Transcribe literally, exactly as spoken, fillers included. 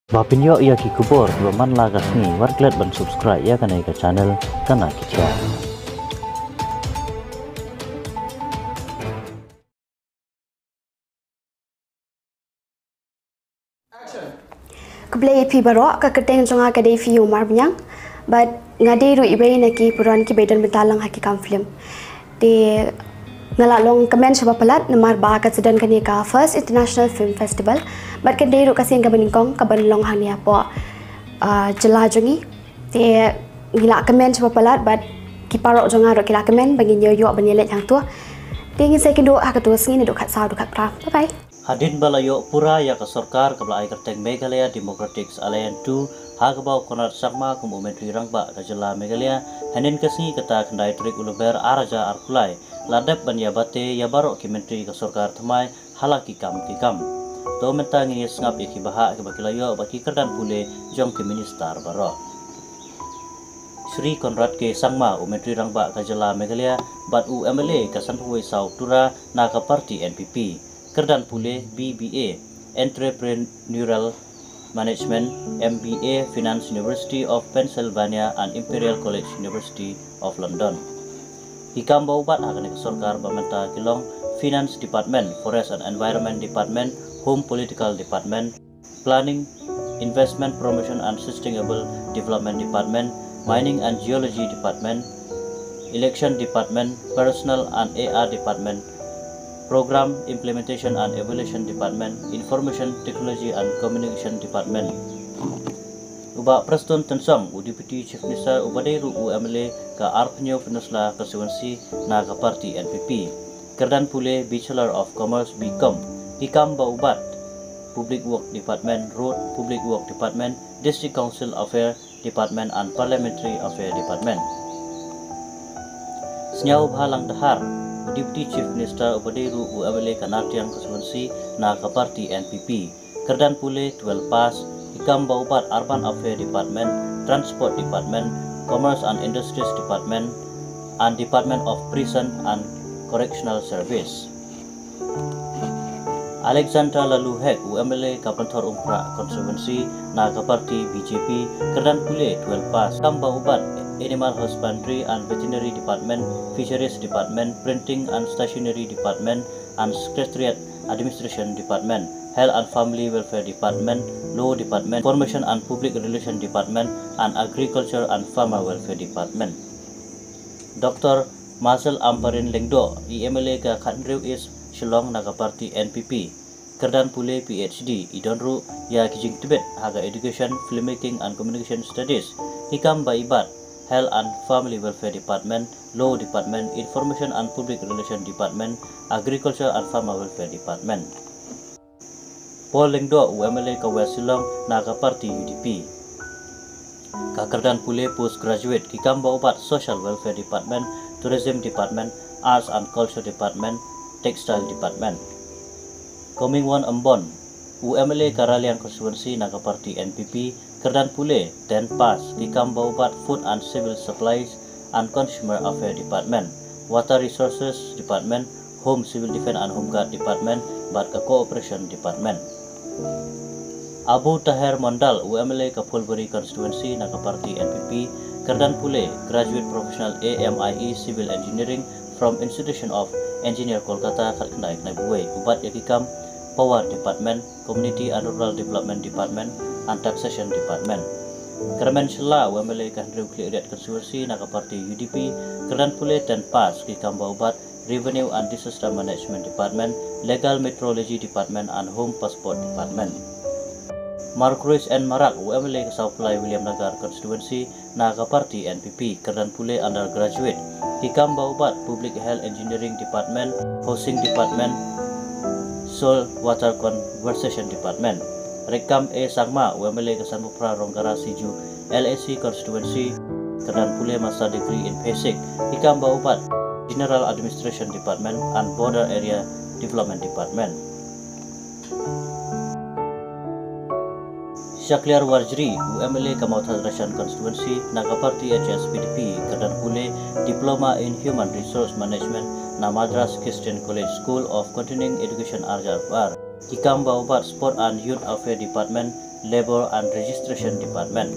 Ba pynïoh ïa ki khubor kiba man la ka sngi, wat klet ban subscribe ïa kane ka channel Kana Ki Khia. Khublei ïa phi baroh, ka kyrteng jong nga ka dei Fiu Marbaniang. Bad nga dei ruh iwei na ki para ki ba don bynta lang ha ki kam film. Te nga la long kmen shibun palat namar ba ka sdang kane ka First International Film Festival. Bad ka dei ruh ka sien kaba nyngkong kaban long hangne hapoh, ah, jylla jong ngi. Te ngi la kmen shibun palat bad ki paralok jong nga ruh ki la kmen ba ngin ïoh ïoh ban ïaleit hangto. Te ngin sa ïakynduh ha kato ka sngi naduh khatsaw haduh khatphra. Bye bye. Hadien ba la ïoh pura ïa ka sorkar kaba la ai kyrteng Meghalaya Democratic Alliance two, ha kaba u Conrad Sangma kum u Myntri Rangbah ka jylla Meghalaya, hynnin ka sngi kata khyndai tarik u Lber ar hajar arphew lai, la dep ban ïa bate ïa baroh ki myntri ka sorkar thymmai ha la ki kam ki kam. To mynta ngin ïa sngap ïa ki bahah kiba ki la ïoh bad ki kyrdan pule jong ki minister baroh. Shri Conrad K Sangma, u Myntri Rangbah ka jylla Meghalaya bad u M L A ka sanphew wei saw Tura na ka party N P P. Kyrdan pule B B A, Entrepreneurial Management, M B A, Finance, University of Pennsylvania and Imperial College, University of London. Ki kam ba u bat ha kane ka sorkar ba mynta ki long Finance Department, Forest and Environment Department, Home Political Department, Planning, Investment Promotion and Sustainable Development Department, Mining and Geology Department, Election Department, Personnel and A R Department, Program Implementation and Evaluation Department, Information Technology and Communication Department. U Bah Prestone Tynsong, u Deputy Chief Minister uba dei ruh u M L A ka arphew hynñiew Pynursla constituency na ka party N P P. Kyrdan pule Bachelor of Commerce, B Com. Ki kam ba u bat: Public Work Department, Road, Public Work Department, District Council Affair Department and Parliamentary Affair Department. Sniawbhalang Dhar, u Deputy Chief Minister uba dei ruh u M L A ka Nartiang constituency na ka party N P P. Kyrdan pule twelve pass. Ki kam ba u bat: Urban Affair Department, Transport Department, Commerce and Industries Department, and Department of Prison and Correctional Service. Alexander Laloo Hek, u M L A ka Pynthorumkhrah constituency na ka party B J P, kyrdan pule twelve pass. Kam ba u bat: Animal Husbandry and Veterinary Department, Fisheries Department, Printing and Stationery Department and Secretariat Administration Department, Health and Family Welfare Department, Law Department, Information and Public Relation Department, and Agriculture and Farmer Welfare Department. Doctor Marcel Ampareen Lyngdoh, i M L A ka khathynriew East Shillong na ka party N P P. Kyrdan pule P H D. I don ruh ïa ki jingtbit ha ka Education, Filmmaking and Communication Studies. Ki kam ba i bat: Health and Family Welfare Department, Law Department, Information and Public Relation Department, Agriculture and Farmer Welfare Department. Paul Lyngdoh, u M L A ka West Shillong na ka party U D P. Ka kyrdan pule postgraduate. Ki kam ba u bat: Social Welfare Department, Tourism Department, Arts and Culture Department, Textile Department. Comingone Ymbon, u M L A ka Raliang constituency na ka party N P P, kyrdan pule ten pass. Ki kam ba u bat: Food and Civil Supplies and Consumer Affair Department, Water Resources Department, Home, Civil Defence and Home Guard Department bad ka Cooperation Department. Abu Taher Mondal, u M L A ka Phulbari constituency na ka party N P P, kyrdan pule Graduate Professional A M I E Civil Engineering from Institution of Engineer Kolkata khatkhyndai khyndai phew wei, u bat ïa ki kam Power Department, Community and Rural Development Department and Taxation Department. Kyrmen Shylla, u M L A ka Hynriewkhliehriat constituency na ka party U D P, kyrdan pule ten pass. Ki kam ba u bat: Revenue and Disaster Management Department, Legal Metrology Department and Home Passport Department. Marcuise N Marak, u M L A ka Sawphlai Williamnagar constituency na ka party N P P, kyrdan pule undergraduate. Ki kam ba u bat: Public Health Engineering Department, Housing Department, Soil Water Conservation Department. Reckam A Sangma, u M L A ka Sanphew Phra Rongkara Sijuh L A C constituency, kyrdan pule Master Degree in Basic. Ki kam ba u bat: General Administration Department and Border Area Development Department. Shakliar Warjri, u M L A ka Mawthadraishan constituency na ka party H S P D P, kyrdan pule Diploma in Human Resource Management na Madras Christian College School of Continuing Education, R J R P R. Ki kam ba u bat: Sport and Youth Affairs Department, Labour and Registration Department.